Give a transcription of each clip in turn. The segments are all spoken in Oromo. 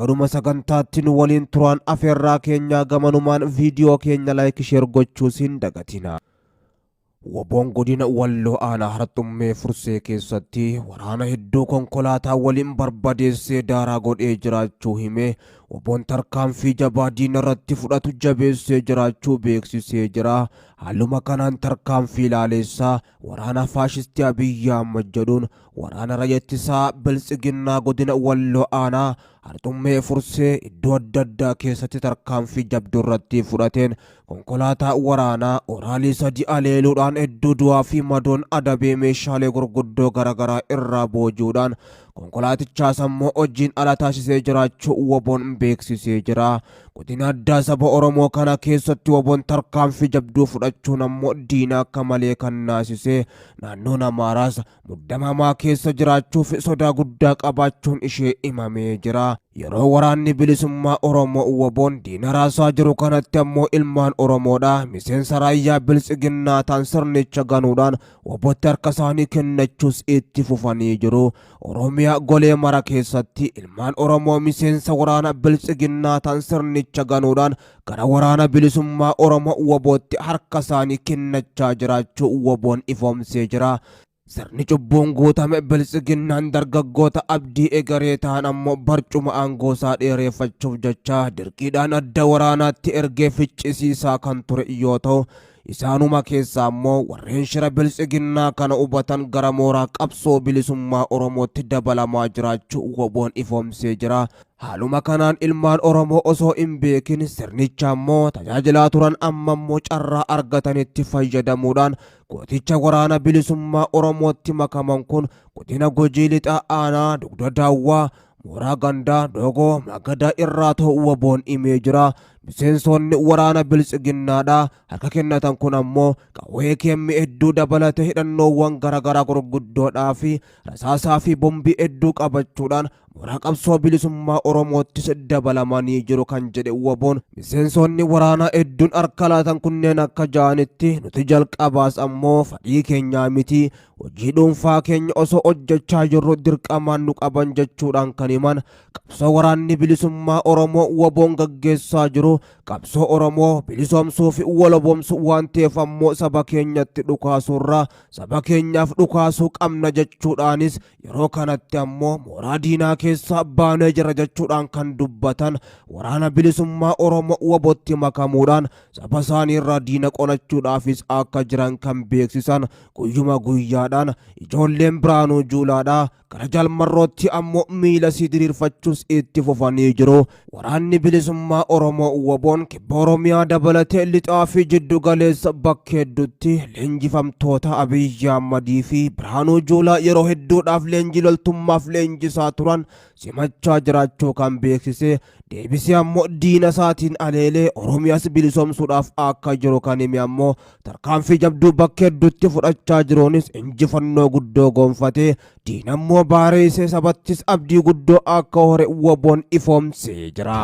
Haga dhuma sagantaatti nu waliin turaan afeerraa keenyaa gamanumaan viidiyoo keenya like share gochuus hin dagatinaa. Woboon godina Walloo aanaa Harxummee Fursee keessatti waraana hedduu konkolaataa waliin barbadeessee daaraa godhee jiraachuu hime. Woboon tarkaanfii jabaa diina irratti fudhatu jabeessee jiraachuu beeksisee jira. Haaluma kanaan tarkaanfii laaleessaa waraana faashistii Abiyyi Ahmad jedhuun waraana raayyaa ittisaa Biltsiginnaa godina Walloo aanaa Harxummee Fursee iddoo adda addaa keessatti tarkaanfii jabduu irratti fudhateen konkolaataa waraanaa Oraalii 3 aleeluudhaan hedduu du'aa fi madoon adabee meeshaalee gurguddoo garaagaraa irraa booji'uudhaan konkolaatichaas ammoo hojiin ala taasisee jiraachuu WBOn beeksisee jira. Godina addaa saba Oromoo kana keessatti WBOn tarkaanfii jabduu fudhachuun ammoo diina akka malee kan naasise naannoon Amaaraas muddama hamaa keessa jiraachuuf sodaa guddaa qabaachuun ishee himamee jira. Yeroo waraanni bilisummaa Oromoo WBOn diina raasaa jiru kanatti ammoo ilmaan Oromoodha miseensa raayyaa biltsiginnaa ta'an sirnicha ganuudhaan WBOtti harka isaanii kennachuus itti fufanii jiru. Oromiyaa golee mara keessatti ilmaan Oromoo miseensa waraana biltsiginnaa ta'an sirnicha ganuudhaan gara waraana bilisummaa Oromoo WBOtti harka isaanii kennachaa jiraachuu WBOn ifoomsee jira. Sirni cubbuun guutame biltsiginnaan dargaggoota abdii egeree ta'an ammoo barcuma aangoosaa dheereeffachuuf jecha dirqiidhaan adda waraanaatti ergee ficcisiisaa kan ture yoo ta'u, isaanuma keessaa ammoo warreen shira biltsiginnaa kana hubatan gara mooraa qabsoo bilisummaa Oromootti dabalamaa jiraachuu WBOn ifoomsee jira. Haaluma kanaan ilmaan Oromoo osoo hin beekin sirnicha ammoo tajaajilaa turan amma immoo carraa argatanitti fayyadamuudhaan gooticha waraana bilisummaa Oromootti makaman kun godina Gujii Lixaa aanaa Dugda Daawwaa mooraa gandaa Dogoo Magadaa irraa ta'uu WBOn himee jira. Miseensonni waraana biltsiginnaadha harka kennatan kun ammoo qawwee KM hedduu dabalatee hidhannoowwan garaagaraa gurguddoodhaa fi rasaasaa fi bombii hedduu qabachuudhaan mooraa qabsoo bilisummaa Oromoottis dabalamanii jiru kan jedhe WBOn miseensonni waraanaa hedduun harka laatan kunneen akka ja'anitti nuti jalqabaas ammoo fedhii keenyaa miti hojii dhuunfaa keenya osoo hojjechaa jirru dirqamaan nu qaban jechuudhaan kan himan qabsoo waraanni bilisummaa Oromoo WBOn gaggeessaa jiru qabsoo Oromoo bilisoomsuu fi walaboomsuu waan ta'eef ammoo saba keenyatti dhukaasuurraa saba keenyaaf dhukaasuu qabna jechuudhaanis yeroo kanatti ammoo mooraa diinaa keessaa baanee jira jechuudhaan kan dubbatan waraana bilisummaa Oromoo WBOtti makamuudhaan saba isaanii irraa diina qolachuudhaafis akka jiran kan beeksisan guyyuma guyyaadhaan ijoolleen Biraanuu Juulaadhaa gara Jalmarrootti ammoo miila sii diriirfachuus itti fufanii jiru. Waraanni bilisummaa Oromoo WBOn kibba Oromiyaa dabalatee lixaa fi jiddu galeessa bakka hedduutti leenjifamtoota Abiyyi Ahmadii fi Birhaanuu Juulaa yeroo hedduudhaaf leenjii loltummaaf leenjisaa turan simachaa jiraachuu kan beeksise deebisee ammoo diina isaatiin aleelee Oromiyaas bilisoomsuudhaaf akka jiru kan hime ammoo tarkaanfii jabduu bakka hedduutti fudhachaa jiruunis injifannoo guddoo gonfatee diinammoo baareessee sabattis abdii guddoo akka hore WBOn ifoomsee jira.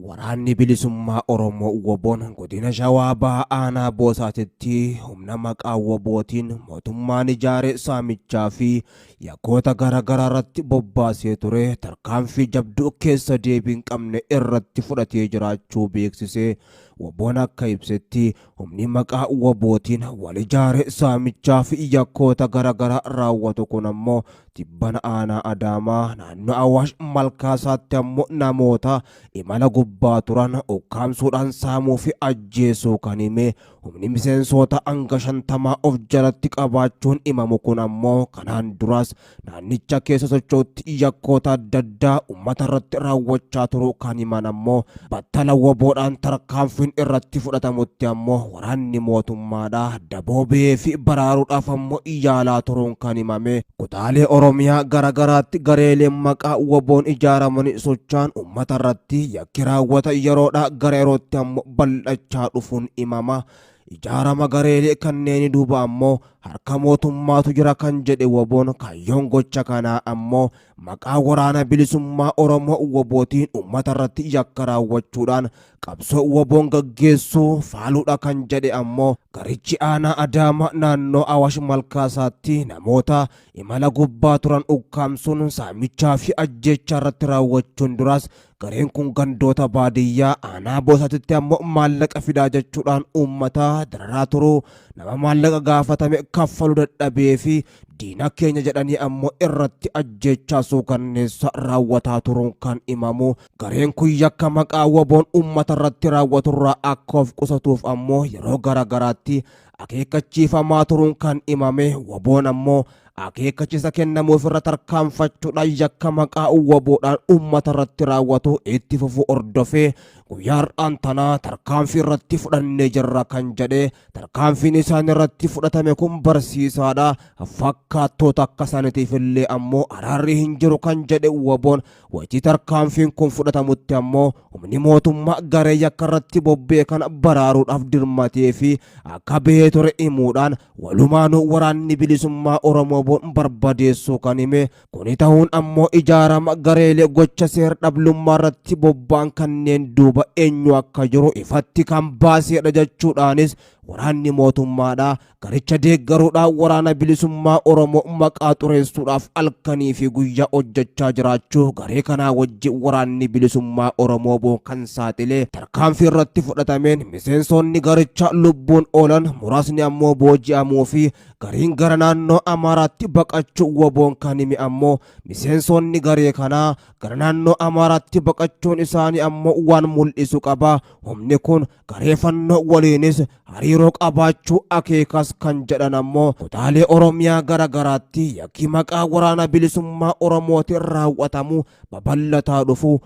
Waraanni bilisummaa Oromoo WBOn godina Shawaa Bahaa aanaa Boosaatitti humna maqaa WBOtiin mootummaan ijaare saamichaa fi yakkoota garaagaraa irratti bobbaasee ture tarkaanfii jabduu keessa deebii hin qabne irratti fudhatee jiraachuu beeksise. WBOn akka ibsetti humni maqaa WBOtiin wal ijaare saamichaa fi yakkoota garaagaraa raawwatu kun ammoo tibbana aanaa Adaamaa naannoo Awaash Malkaasaatti ammoo namoota imala gubbaa turan ukkaamsuudhaan saamuu fi ajjeesuu kan hime humni miseensoota hanga 50 of jalatti qabaachuun himamu kun ammoo kanaan duras naannicha keessa socho'utti yakkoota adda addaa uummata irratti raawwachaa turuu kan himan ammoo battala WBOdhaan tarkaanfiin irratti fudhatamutti ammoo waraanni mootummaadha daboo ba'ee fi baraaruudhaaf ammoo yaalaa turuun kan himame. Kutaalee Oromiyaa garaagaraatti gareeleen maqaa WBOn ijaaramanii socho'an uummata irratti yakki raawwata yeroodhaa gara yerootti ammoo bal'achaa dhufuun himama. Ijaarama gareelee kanneen duuba ammoo harka mootummaatu jira kan jedhe WBOn kaayyoon gocha kanaa ammoo maqaa waraana bilisummaa Oromoo WBOtiin uummata irratti yakka raawwachuudhaan qabsoo WBOn gaggeessu faaluudha kan jedhe ammoo garichi aanaa Adaama naannoo Awaash Malkaasaatti namoota imala gubbaa turan ukkaamsuun saamichaa fi ajjeechaa irratti raawwachuun duraas gareen kun gandoota baadiyyaa aanaa Boosatitti ammoo maallaqa fidaa jechuudhaan uummata dararaa turuu, nama maallaqa gaafatame kaffaluu dadhabee fi diina keenya jedhanii ammoo irratti ajjeechaa suukanneessa raawwataa turuun kan himamu. Gareen kun yakka maqaa WBOn uummata irratti raawwaturraa akka of qusatuuf ammoo yeroo garagaraatti akeekkachiifamaa turuun kan himame. WBOn ammoo akeekkachiisa kennamuuf irra tarkaanfachuudhaan yakka maqaa WBOdhaan uummata irratti raawwatu itti fufuu hordofee guyyaa har'aan tanaa tarkaanfii irratti fudhannee jirra kan jedhe. Tarkaanfiin isaan irratti fudhatame kun barsiisaadha, fakkaattoota akka isaaniitiif illee ammoo araarri hin jiru kan jedhe WBOn wajii tarkaanfiin kun fudhatamutti ammoo humni mootummaa garee yakka irratti bobba'e kana baraaruudhaaf dirmatee fi akka bahee ture himuudhaan walumaanuu waraanni bilisummaa Oromoo WBOn barbadeessuu kan hime. Kuni ta'uun ammoo ijaarama gareelee gocha seer dhablummaa irratti bobba'an kanneen duuba eenyu akka jiru ifatti kan baaseedha jechuudhaanis waraanni mootummaadha garicha deeggaruudhaan waraana bilisummaa Oromoo maqaa xureessuudhaaf halkanii fi guyyaa hojjechaa jiraachuu garee kanaa wajjin waraanni bilisummaa Oromoo WBOn kan saaxilee tarkaanfii irratti fudhatameen miseensonni garicha lubbuun oolan muraasni ammoo booji'amuu fi gariin gara naannoo Amaaraatti baqachuu WBOn kan hime ammoo miseensonni garee kanaa gara naannoo Amaaraatti baqachuun isaanii ammoo waan mul'isu qaba. Humni kun garee fannoo waliinis hariiroo qabaachuu akeekas kan jedhan ammoo kutaalee Oromiyaa gara garaatti yakki maqaa waraana bilisummaa Oromootiin raawwatamu babal'ataa dhufu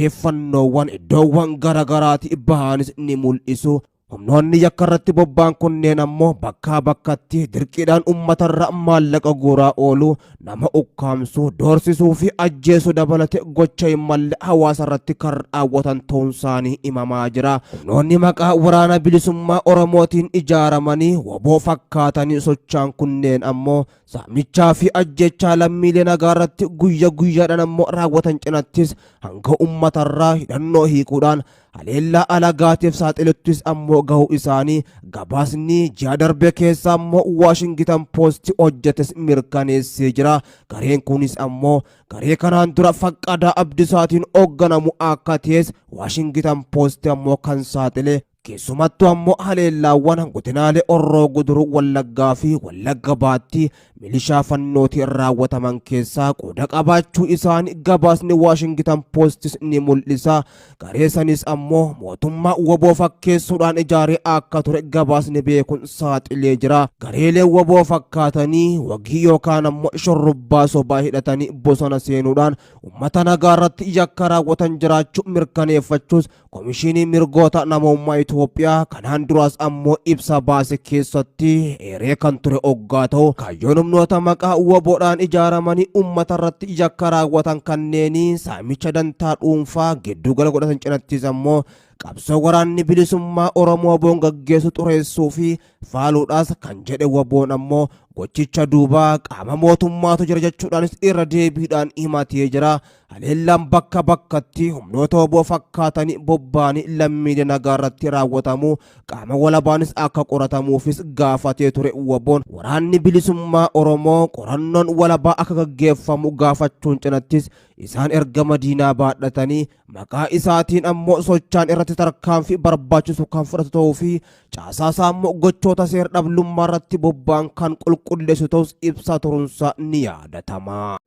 odeeffannoowwan iddoowwan gara garaatti bahanis ni mul'isu. Humnoonni yakka irratti bobba'an kunneen ammoo bakkaa bakkatti dirqiidhaan uummatarra maallaqa guuraa oolu, nama ukkaamsuu, doorsisuu fi ajjeesuu dabalate gocha hin malle hawaasa irratti kan raawwatan ta'uun isaanii himamaa jira. Humnoonni maqaa waraana bilisummaa Oromootiin ijaaramanii WBO fakkaatanii socho'an kunneen ammoo saamichaa fi ajjechaa lammiilee nagaa irratti guyya guyyaadhaan ammoo raawwatan cinattis hanga uummatarraa hidhannoo hiikuudhaan haleellaa alagaatiif saaxiluttis ammoo gahuu isaanii gabaasni ji'a darbe keessa ammoo Waashingitan Poosti hojjetes mirkaneessee jira. Gareen kunis ammoo garee kanaan dura Faqqadaa Abdisaatiin hoogganamu akka ta'es Waashingitan Poosti ammoo kan saaxile. Keessumattuu ammoo haleellaawwan godinaalee Horroo Guduruu Wallaggaa fi Wallagga Baatti milishaa fannootiin raawwataman keessaa qooda qabaachuu isaanii gabaasni Waashingitan Poostis ni mul'isa. Garee sanis ammoo mootummaa WBO fakkeessuudhaan ijaaree akka ture gabaasni beekuun saaxilee jira. Gareelee WBO fakkaatanii wagii yookaan ammoo shurrubbaa sobaa hidhatanii bosona seenuudhaan uummata nagaa irratti yakka raawwatan jiraachuu mirkaneeffachuus Komishinii mirgoota namummaa Itoophiyaa kanaan duraas ammoo ibsa baase keessatti eeree kan ture oggaa ta'u, kaayyoon humnoota maqaa WBOdhaan ijaaramanii uummata irratti yakka raawwatan kanneenii saamicha dantaa dhuunfaa giddugala godhatan cinattis ammoo qabsoo waraanni bilisummaa Oromoo WBOn gaggeessu xureessuu fi faaluudhaas kan jedhe WBOn ammoo gochicha duubaa qaama mootummaatu jira jechuudhaanis irra deebiidhaan himatee jira. Haleellaan bakka bakkatti humnoota WBO fakkaatanii bobba'anii lammiilee nagaa irratti raawwatamu qaama walabaanis akka qoratamuufis gaafatee ture WBOn. Waraanni bilisummaa Oromoo qorannoon walabaa akka gaggeeffamu gaafachuun cinattis isaan ergama diinaa baadhatanii maqaa isaatiin ammoo sochaan irratti tarkaanfii barbaachisu kan fudhatu ta'uu fi caasaasaa ammoo gochoota seer dhablummaa irratti bobba'an kan qulqulleessu ta'us ibsaa turuunsaa ni yaadatama.